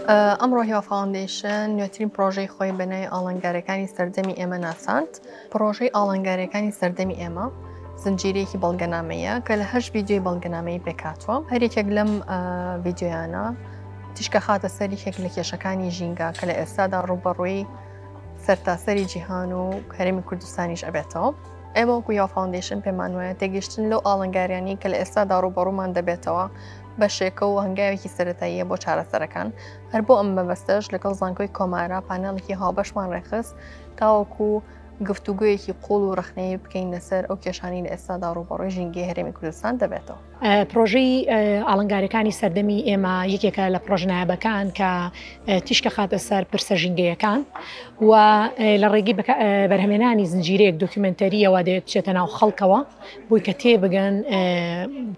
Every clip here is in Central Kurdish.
ئەمڕۆ هیوا فاوندەیشن نوێترین پرۆژەی خۆی بە ناوی ئاڵنگاریەکانی سەردەمی ئێمە ناساند. پرۆژەی ئاڵنگاریەکانی سەردەمی ئێمە زنجیرەیەکی بەڵگەنامەیە کە لە 8 ڤیدیۆی بەڵگەنامەیی پێکهاتووە. هەر یەکێک لەم ڤیدیۆیانە تیشکە خاتە سەر یەکێک لە کێشەکانی ژینگە کە لە ئێستادا ڕووبەڕووی سەرتاسەری جیهان و هەرێمی کوردستانیش ئەبێتەوە. ئێمە وەکو هیوا فاوندەیشن پێمان وایە تێگەیشتن لەو ئاڵنگاریانەی کە لە ئێستادا ڕووبەڕوومان دەبێتەوە بەشێکە و هەنگاوێکی سەرەتاییە بۆ چارەسەرەکان. هەر بۆ ئەم مەبەستەش لەگەڵ زانکۆی کۆمارا پانێڵێکی هاوبەشمان ڕێکخست تاوەکو گفتوگۆیەکی قوڵ و ڕەخنەیی بکەین لەسەر ئەو کێشانەی لە ئێستادا ڕووبەڕووی ژینگەی هەرێمی کوردستان دەبێتەوە. پرۆژەی ئاڵنگاریەکانی سەردەمی ئێمە یەکێکە لە پرۆژە نایابەکان کە تیشکە خاتە سەر پرسە ژینگەیەکان و لە ڕێگەی بەرهەمێنانی زنجیرەیەک دۆکیومێنتەریەوە دەیەت بچێتە ناو خەڵکەوە بۆی کە تێبگەن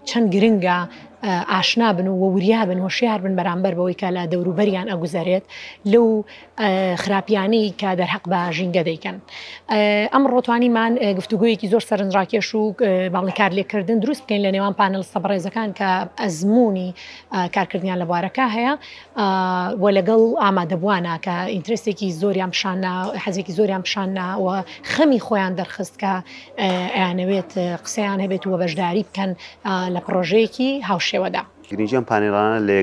چەند گرنگە ئاشنا بن و وریا بن هۆشیار بن بەرامبەر بەوەی کە لە دەوروبەریان ئەگوزەرێت لەو خراپیانەی کە دەرهەق بە ژینگە دەیکەن. ئەمڕۆ توانیمان گفتوگۆیەکی زۆر سەرنجڕاکێش و باڵی کارلێککردن دروست بکەین لە نێوان پانێڵستە بەڕێزەکان کە ئەزموونی کارکردنیان لە بوارەکە هەیە و لەگەڵ ئامادەبووانە کە interest ێکی زۆریان پیشاننا حەزێکی زۆریان پیشاننا و خەمی خۆیان دەرخست کە ئەیانەوێت قسەیان هەبێت و بەشداری بکەن لە پڕۆژەیەکی هاوشێوەدا. گرنگی ئەم پانێڵانە لە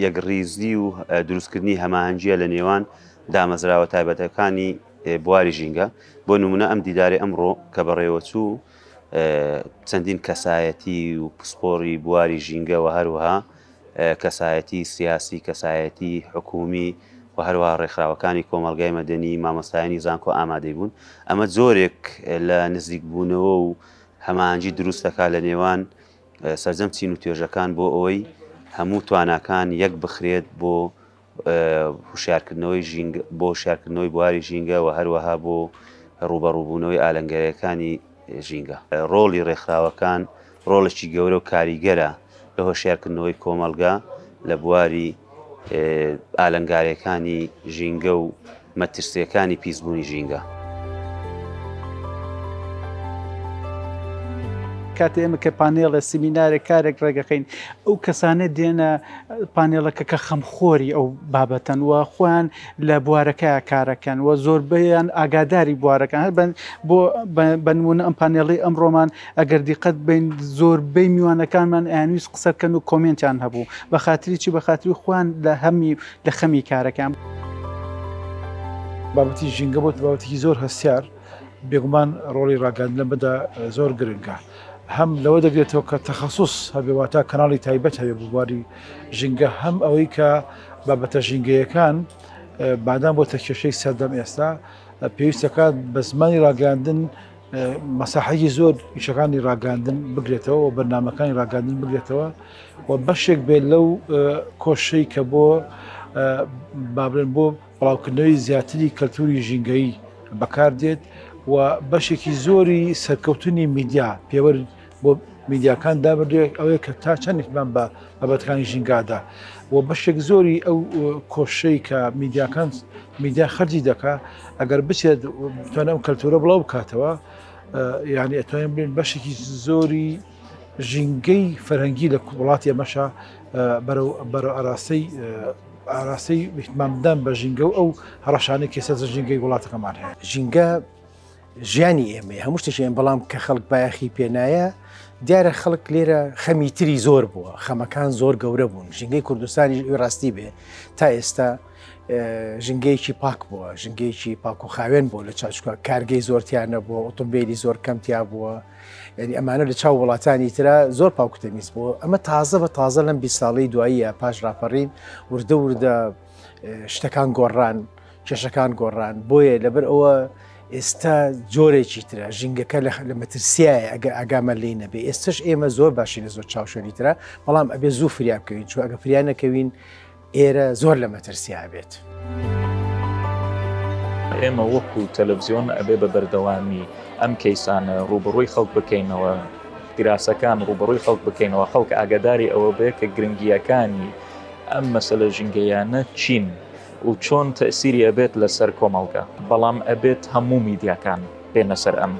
یەکڕیزی و دروستکردنی هەماهەنگییە لە نێوان دامەزراوە تایبەتەکانی بواری ژینگە، بۆ نموونە ئەم دیدارەی ئەمڕۆ کە بەڕێوەچوو چەندین کەسایەتی و پسپۆڕی بواری ژینگە و هەروەها کەسایەتی سیاسی، کەسایەتی حکوومی و هەروەها ڕێکخراوەکانی کۆمەڵگای مەدەنی، مامۆستایانی زانکۆ ئامادەی بوون. ئەمە جۆرێک لە نزیکبوونەوە و هەماهەنگی دروست دەکات لە نێوان سەرجەم چین و توێژەکان بۆ ئەوەی هەموو تواناکان یەک بخرێت بۆ هوشیارکردنەوەی ژینگە بۆ هوشیارکردنەوەی بواری ژینگە و هەروەها بۆ ڕووبەڕووبوونەوەی ئالەنگەرییەکانی ژینگە. ڕۆڵی ڕێکخراوەکان ڕۆڵێکی گەورە و کاریگەرە لە هۆشیارکردنەوەی کۆمەڵگە لە بواری ئالەنگارییەکانی ژینگە و مەترسییەکانی پیسبوونی ژینگە. کاتێ ئێمە کە پانێڵێ سیمینارێک کارێک ڕێگەخەین ئەو کەسانە دێنە پانێڵەکە کە خەمخۆری ئەو بابەتەن و خۆیان لە بوارەکە کارەکەن و زۆربەیان ئاگاداری بوارەکان هەر بۆ بەنمونە ئەم پانێڵی ئەمڕۆمان ئەگەر دیقەت بین زۆربەی میوانەکانمان ئەیانویست قسە بکەن و کۆمێنتیان هەبوو بە خاتری چی بە خاتری خۆیان لە هەمی لە خەمی کارەکان. بابەتی ژینگە بۆتە بابەتێکی زۆر هەستیار، بێگومان ڕۆڵی ڕاگەیاندن لەمەدا زۆر گرنگە. هەم لەوە دەگرێتەوە کە تەخەسوس هەبێ واتە کەناڵی تایبەت هەبێ بۆ بواری ژینگە، هەم ئەوەی کە بابەتە ژینگەیەکان بادام بۆتە کێشەی سەردەم ئێستا پێویست دەکات بە زمانی ڕاگەیاندن مەساحەیەکی زۆر ئیشەکانی ڕاگەاندن بگرێتەوە و بەرنمەکانی ڕاگەاندن بگرێتەوە و بەشێک بێت لەو کۆشەی کە بۆ بابلێن بۆ بڵاوکردنەوەی زیاتری کەلتوری ژینگەیی بەکاردێت و بەشێکی زۆری سەرکەوتنی میدیا پێوەر بۆ میدیاکان دابدرێت ئەوەیە کە تا چەند اهتمام بە بابەتەکانی ژینگادا و بەشێک زۆری ئەو کۆشەی کە میدیاکان میدیا خەرجی دەکا ئەگەر بچێت بتوانێت ئەم کەلتورە بڵاو بکاتەوە یعنی ئەتوانین بڵێن بەشێکی زۆری ژینگەی فەرهەنگی لە وڵاتی ئەمەشە بەرەو بەرەو ئاراستەی ئاراستەی اهتمامدان بە ژینگە و ئەو هەڕەشانەی کە سەر ژینگەی وڵاتەکەمان هەیە. ژینگە ژیانی ئێمەیە هەموو شتێکی ئێمە بەڵام کە خەڵک بایەخی پێنایە دیارە خەڵک لێرە خەمی تری زۆر بووە خەمەکان زۆر گەورە بوون ژینگەی کوردستانیش ئەوی ڕاستی بێ تا ئێستا ژینگەیەکی پاک بووە ژینگەیەکی پاک و خاوێن بوو لە چاچکە کارگەی زۆرتیان نەبووە ئۆتۆمبیلی زۆر کەمتیا بووە یعنی ئەمانە لە چاو وڵاتانی ترا زۆر پاک و تەمیز بووە ئەمە تازە بە تازە لەم 20 ساڵەی دواییە پاش ڕاپەڕین وردە وردە شتەکان گۆڕان کێشەکان گۆڕان بۆیە لەبەر ئەوە ئێستا جۆرێکی ترە ژینگەکە لە مەترسیایە ئەگەر ئاگامان لێی نەبێ ئێستش ئێمە زۆر باشی لە زۆر چاوشوێنی ترە بەڵام ئەبێ زوو فریا بکەوین چوە ئەگە فریا نەکەوین ئێرە زۆر لە مەترسیا بێت. ئێمە وەکو تەلەفزیۆن ئەبێ بە بەردەوامی ئەم کەیسانە ڕووبەڕووی خەڵک بکەینەوە، دیراسەکان ڕووبەڕووی خەڵک بکەینەوە، خەڵک ئاگاداری ئەوە بێ کە گرنگییەکانی ئەم مەسەلە ژینگەییانە چین و چۆن تەئسیری ئەبێت لەسەر کۆمەڵگە، بەڵام ئەبێت هەموو میدیاکان بێنە سەر ئەم.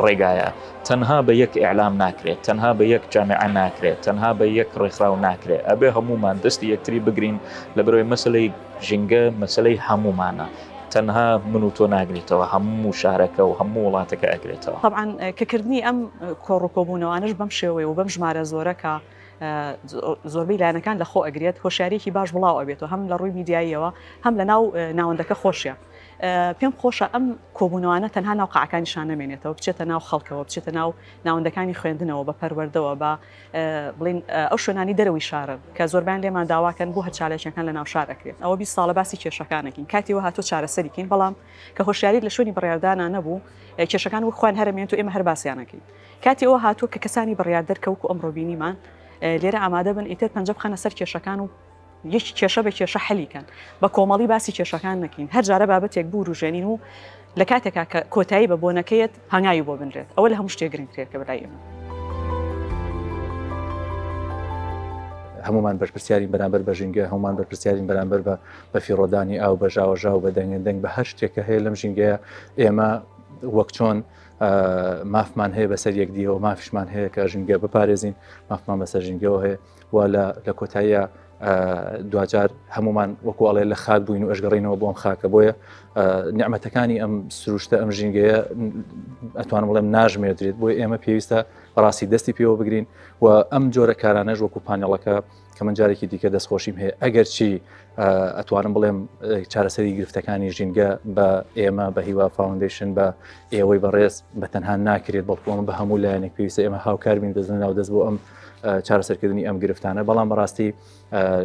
ڕێگایە. تەنها بە یەک ئیعلام ناکرێت، تەنها بە یەک جامیعە ناکرێت، تەنها بە یەک ڕێکخراو ناکرێت، ئەبێ هەموومان دەستی یەکتری بگرین، لەبەرئەوەی مەسەلەی ژینگە مەسەلەی هەموومانە، تەنها من و تۆ ناگرێتەوە، هەموو شارەکە و هەموو وڵاتەکە ئەگرێتەوە. تەبعەن کە کردنی ئەم کۆڕ و کۆبوونەوانەش بەم شێوەیە و بەم ژمارە زۆرە کە زۆربەی لایەنەکان لە خۆ ئەگرێت، هۆشیارییەکی باش بڵاو ئەبێتەوە هەم لە ڕووی میدیاییەوە هەم لە ناو ناوەندەکە خۆشیە. پێم خۆشە ئەم کۆبوونەوانە تەنها ناو قاعەکانیشان نەمێنێتەوە، بچێتە ناو خەڵکەوە، بچێتە ناو ناوەندەکانی خوێندنەوە، بە پەروەردەوە، بە بڵین ئەو شوێنانی دەرەوەی شارن کە زۆربیان لێمان داواکەن بۆ هەر چالاکیەکان لە ناو شار ئەکرێت. ئەوە 20 ساڵە باسی کێشەکانەکەین، کاتی وە هاتووە چارەسەری کەین، بەڵام کە هۆشیاریت لە شوێنی بڕیاردانا نەبوو، کێشەکان وەک خۆیان هەر ئەمێنێت و ئێمە هەر باسیان ئەکەین. کاتی ئەوە هاتووە کە کەسانی بڕیاردەر کە وەکو ئەمڕۆ بینیمان لێرە ئامادە بن، ئیتر پەنجە بخەنە سەر کێشەکان و یەکی کێشە بە کێشە حەلی کەن، بە کۆمەڵی باسی کێشەکان نەکەین، هەر جارە بابەتێک بوروژێنین و لە کاتێکا کە کۆتایی بە بۆنەکەیەت هەنگاوی بۆ بنرێت، ئەوە لە هەموو شتێک گرنگترە کە بەلای ئێمە. هەمومان بەرپرسیارین بەرامبەر بە ژینگە، هەمومان بەرپرسیارین بەرامبەر بە بەفیڕۆدانی ئاو، بە ژاوەژاو، بە دەنگە دەنگ، بە هەر شتێک کە هەیە لەم ژینگەیە. ئێمە وەک چۆن مافمان هەیە بەسەر یەکدیەوە، مافیشمان هەیە کە ژینگە بپارێزین، مافمان بەسەر ژینگەوە هەیە و لە کۆتاییە دواجار هەمومان وەکو ئەڵێ لە خاک بووین و ئەشگەڕینەوە بۆ ئەم خاکە. بۆیە نیعمەتەکانی ئەم سروشتە، ئەم ژینگەیە ئەتوانم بڵێم ناژمێردرێت. بۆیە ئێمە پێویستە بەڕاستی دەستی پێوە بگرین و ئەم جۆرە کارانەش وەکو پانێڵەکە کە من جارێکی دیکە دەستخۆشیم هەیە، ئەگەرچی ئەتوانم بڵێم چارەسەری گرفتەکانی ژینگە بە ئێمە بە هیوا فاوندیشن بە ئێوەی بەڕێز بە تەنها ناکرێت، بەڵکو ئەمە بە هەموو لایەنێک پێویستە ئێمە هاوکار بین دەست ناو دەست بۆ ئەم چارەسەرکردنی ئەم گرفتانە. بەڵام بەڕاستی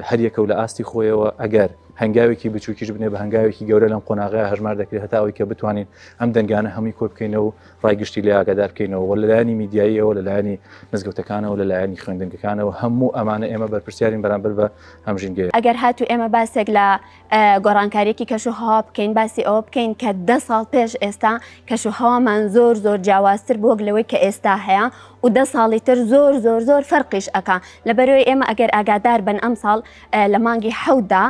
هەر یەکە و لە ئاستی خۆیەوە ئەگەر هەنگاوێکی بچووکیش بنێ بە هەنگاوێکی گەورە لەم قۆناغەیە هەژمار دەکرێت، هەتا ئەوەی کە بتوانین ئەم دەنگانە هەمووی کۆ بکەینەوە و ڕای گشتی لێ ئاگادار بکەینەوە و لەلایەنی میدیاییەوە، لەلایەنی مزگەوتەکانەوە، لەلایەنی خوێندنگەکانەوە، هەموو ئەمانە ئێمە بەرپرسیارین بەرامبەر بە ئەم ژینگەیە. ئەگەر هاتوو ئێمە باسێک لە گۆڕانکارییەکی کەشوهەوا بکەین، باسی ئەوە بکەین کە دە ساڵ پێش ئێستا کەشوهەوامان زۆر زۆر جیاوازتر بوو وەک لەوەی کە ئێستا هەیە و دە ساڵی تر زۆر زۆر زۆر فەرقیش ئەکا. لەبەرئەوەی ئێمە ئەگەر ئاگادار بن ئەمساڵ لە مانگی حەوتدا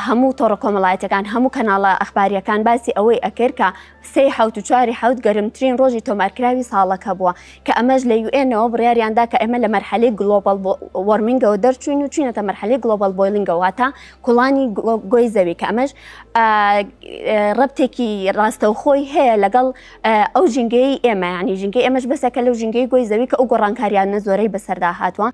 هەموو تۆڕە کۆمەڵایەتیەکان، هەموو کەناڵە ئەخباریەکان باسی ئەوەی ئەکرد کە سێی حەوت و چواری حەوت گەرمترین ڕۆژی تۆمارکراوی ساڵەکە بووە، کە ئەمەش لە UN ەوە بڕیاریان دا کە ئێمە لە مەرحەلەی global warming ەوە دەرچووین و چوینەتە مەرحەلەی global boiling ەوە، واتە کوڵانی گۆی زەوی، کە ئەمەش ڕەبتێکی ڕاستەوخۆی هەیە لەگەڵ ئەو ژینگەیەی ئێمە، یانی ژینگەی ئێمەش بەسێکە لەو ژینگەی گۆی زەوی کە ئەو گۆڕانکاریانە زۆرەی بەسەردا هاتووە.